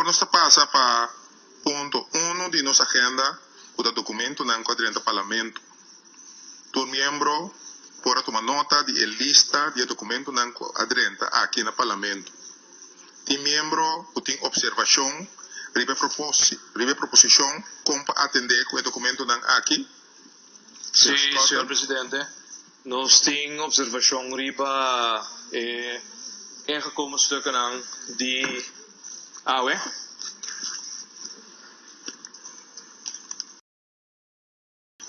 Awor nos ta pasa pa punto uno di nos agenda ku ta dokumentonan ku a drenta Parlamento. Tur miembro por a tuma nota di e lista di e dokumentonan ku a drenta aki na Parlamento. Tin miembro ku tin opservashon riba e riba e proposishon kon pa atendé ku e dokumentonan aki? Sí, señor presidente. Nos tin observacion riba e ingekomen stukkennan di awe.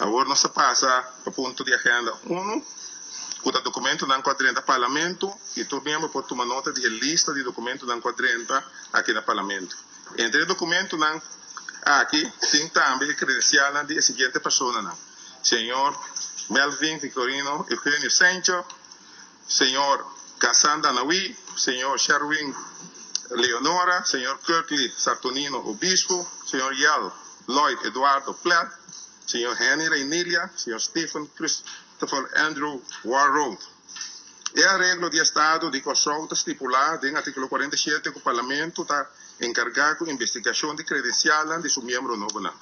Awor nos ta pasa pa punto di agenda unu, ku ta dokumentonan ku a drenta Parlamento i tur miembro por tuma nota di e lista di dokumentonan ku a drenta aki na Parlamento. Entre e dokumentonan aki tin tambe e kredensialnan di e siguiente personanan, Señor Melvin Victorino Eugenio Sencho, Señor Ghassan Danawi, Señor Sherwin Leonora, Señor Kirkley Sartonino Obispo, Señor Yel Lloyd Eduardo Plet, Señor Henny Reinilia, Señor Stephen Christopher Andrew Warroad. E areglo di Estado di Kòrsou ta stipulá den artíkulo 47 ku Parlamento ta enkargá ku investigashon di kredensialnan di su miembro nobonan.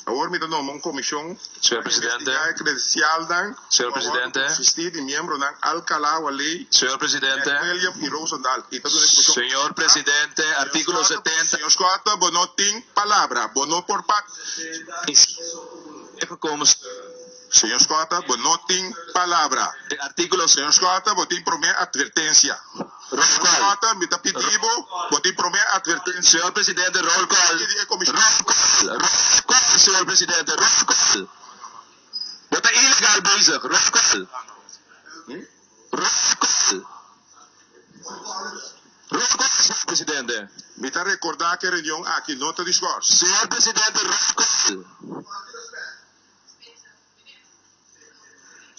Awor mi ta nombra un komishon Señor pa Presidente. investigá e kredensialnan Señor ku a wòrdu Presidente. konsistí di miembronan Alcalá, Waley, Señor Presidente. McWilliam i Rosendahl i ta duna e komishon Señor Presidente, Señor artíkulo Schotte, 70. Señor Schotte, bo no tin palabra. Bo no por pa. Gekomen. Señor Schotte, bo no tin palabra. De artíkulo. Señor Schotte, bo tin promé advertensia. Roll Señor call. Schotte, mi ta pidi bo, bo tin promé advertensia. Señor Presidente, roll call. Pidi e komishon. Roll call. Roll call, señor Presidente, roll call. Bo ta ilegal bezig. Roll call. Roll call. Roll call, señor Presidente. Mi ta rekordá ku e reunion aki no ta di schors. Señor Presidente, roll call.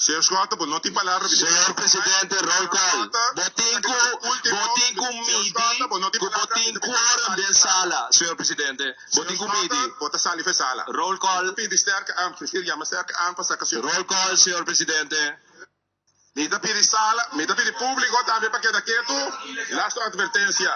Señor Schotte, bo no tin palabra. Señor Presidente, roll call. Bo tin ku, bo tin ku midi ku bo tin quorum den sala, señor Presidente. Bo tin ku midi. Bo ta sali for sala. Roll call. Pidi sterke arm, prefier yama sterke arm pa saka señor. Roll call, señor Presidente. Mi ta pidi sala, mi ta pidi públiko tambe pa keda ketu. Laatste advertensia.